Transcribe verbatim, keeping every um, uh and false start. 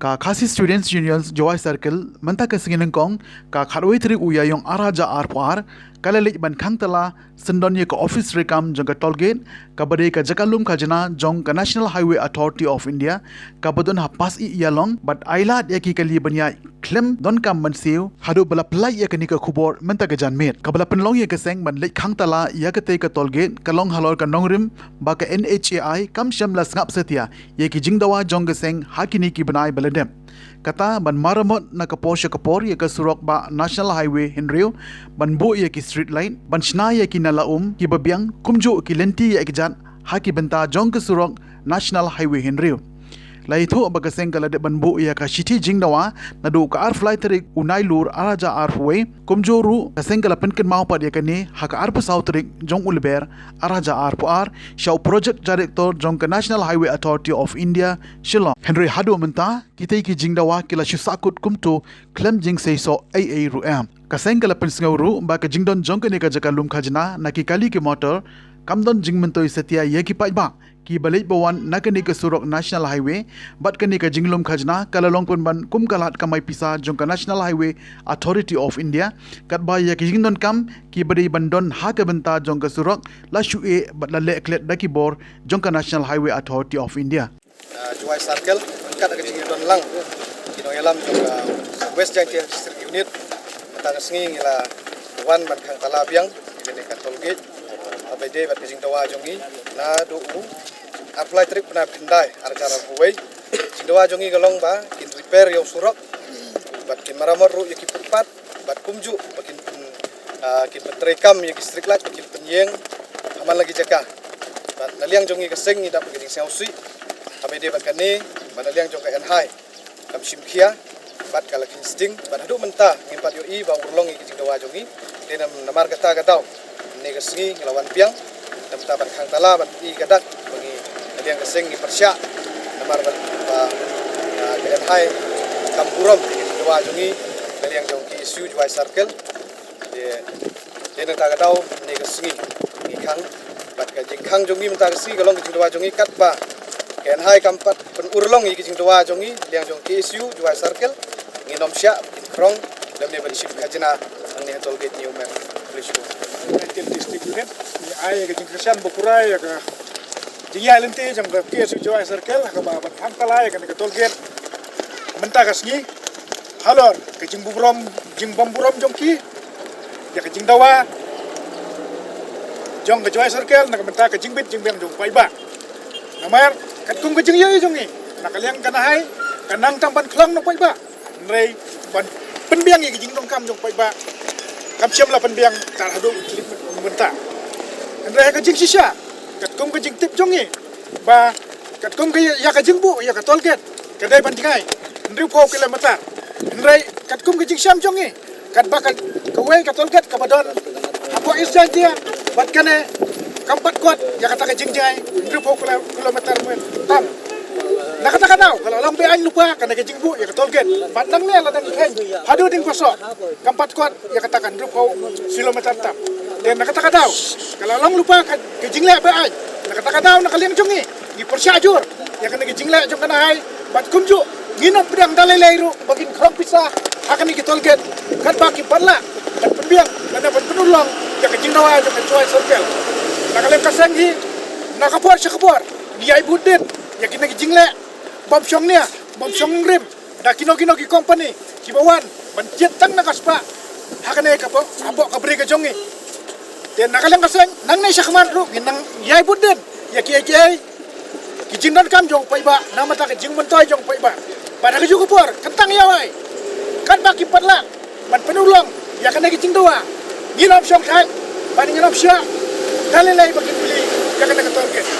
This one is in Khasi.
Ka Khasi Students Union Jowai Circle mynta ka sngi nyngkong, ka khatwei tarik u Ïaïong ar hajar arphew ar, ka la leit ban khang tala syndon ïa ka office treikam jong ka toll gate, kaba dei ka jaka lum khajna jong ka National Highway Authority of India, kaba don ha Pasyih Ïalong, bad ailad ïa ki kali ban ïaid khlem donkam ban siew, haduh ba la pynlait ïa kane ka khubor mynta ka janmiet. Kaba la pynlong ïa ka seng ban leit khang tala ïa katei ka toll gate ka long halor ka nongrim ba ka N H A I kam shym la sngap satia ïa ki jingdawa jong ka seng ha kine ki bnai ba la dep. Kata ban maramot na ka por sha ka por ïa ka surok ba National Highway hynriew, ban buh ïa ki street light, ban shna ïa ki nala um kiba biang, kumjuh ki lynti ïa ki jat ha ki bynta jong ka surok National Highway hynriew. La ïathuh ba ka seng ka la dep ban buh ïa ka shithi jingdawa naduh ka arphew lai tarik u Nailur ar hajar arphew wei, kumjuh ruh ka seng ka la pynkynmaw pat ïa kane ha ka arphew saw tarik jong u Lber ar hajar arphew ar sha u Project Director jong ka National Highway Authority of India, Shillong. Hynrei haduh mynta kitei ki jingdawa ki la shu sahkut kumto khlem jingseisoh ei ei ruh em. Ka seng ka la pynsngew ruh ba ka jingdon jong kane ka jaka lum khajna na ki kali ki motor kam don jingmyntoi satia ïa ki paidbah kiba leit ba wan na kane ka surok National Highway, bad kane ka jinglum khajna ka la long pynban kum ka lad kamai pisa jong ka National Highway Authority of India, katba ïa ki jingdonkam kiba dei ban don ha ka bynta jong ka surok la shu eh bad la leh klet da ki bor jong ka National Highway Authority of India. Ah, Jowai Circle, ryngkat ka jingdon lang ki nongïalam jong ka West Jaintia District Unit, mynta ka sngi ngi la wan ban khang tala biang ïa kane ka toll gate. Haba ïadei bad ka jingdawa jong ngi naduh u arphew lai tarik bnai ba khyndai ar hajar arphew wei. Jingdawa jong ngi ka long ba kin repair ïa u surok bad kin maramot ruh ïa ki footpath bad kumjuh ba kin pyn, ah, kin pyntreikam ïa ki street light ba kin pynïeng ha man la ki jaka. Bad na liang jong ngi ka seng ngi dap ka jingsngewsih haba ïadei bad kane, bad na liang jong ka N H A I kam shim khia bad ka la kheiñ sting, bad haduh mynta ngim pat ïohi ba urlong ïa ki jingdawa jong ngi. Te nam-, namar kata ka daw mynne ka sngi ngi la wan biang namar ban khang tala ban pyni ka dak ba ngi na liang ka seng ngi pyrshah namar ba, ba, ah, ka N H A I kam burom ïa ki jingdawa jong ngi na liang jong ka K S U Jowai Circle. Te, te nangta ka daw mynne ka sngi ngi khang, bad ka jingkhang jong ngi mynta ka sngi ka long ka jingdawa jong ngi katba ka N H A I kam pat pynurlong ïa ki jingdawa jong ngi liang jong K S U Jowai Circle. Ngin ym shah ba kin khrong lymne ban shim khajna hangne ha toll gate New Mer. Khublei shibun. United District Unit, ngi ai ka jingkyrshan ba pura ïa ka jingïaid lynti jong ka K S U Jowai Circle ha kaba ban khang tala ïa kane ka toll gate mynta ka sngi halor ka jingburom, jingbymburom jong ki ïa ka jingdawa jong ka Jowai Circle na ka bynta ka jingbit jingbiang jong u paidbah. Namar katkum ka jingïohi jong ngi, na ka liang ka N H A I ka nang tang ban khlong na u paidbah, hynrei ban pynbiang ïa ka jingdonkam jong u paidbah kam shym la pynbiang tar haduh kine ki mynta. Hynrei ha ka jingshisha, katkum ka jingtip jong ngi ba katkum ka ïa ka jingbuh ïa ka toll gate ka dei ban jngai hynriewphew kilometer. Hynrei katkum ka jingshem jong ngi, katba ka, kawei ka toll gate kaba don hapoh East Jaintia bad kane kam pat kot ïa kata ka jingjngai hynriewphew kilo-, kilometer tam. Na kata ka daw ka la long be-aiñ lypa kane ka jingbuh ïa ka toll gate, bad nangne la dang kheiñ haduh Diengpynshoh kam pat kot ïa kata ka hynriewphew kilometer tam. Te na kata ka daw ka la long lypa ka, ka jingleh be-aiñ. Na kata ka daw na ka liang jong ngi, ngi pyrshah jur ïa kane ka jingleh jong ka N H A I, bad kumjuh ngin ym pdiang da lei lei ruh ba kin khrong pisa ha kane ka toll gate katba kim pat lah ban pynbiang lane ban pynurlong ïa ka jingdawa jong ka Jowai Circle. Na ka liang ka seng hi, na ka por sha ka por ngi ïai bud dien ïa kine ki jingleh bym shong nia bym shong rim da kino kino ki company kiba wan ban jied tang na ka spah ha kane ka hapoh, hapoh ka bri ka jong ngi. Te na ka liang ka seng, nangne shakhmat ruh ngin nang ïai bud dien ïa kiei kiei ki jingdonkam jong u paidbah namar ka jingmyntoi jong u paidbah. Bad ha kajuh ka por, kyntang ïa wei, katba kim pat lah ban pynurlong ïa kane ka jingdawa, ngin ym shong thait bad ngin ym shah da lei lei ba kin plie ïa kane ka toll gate.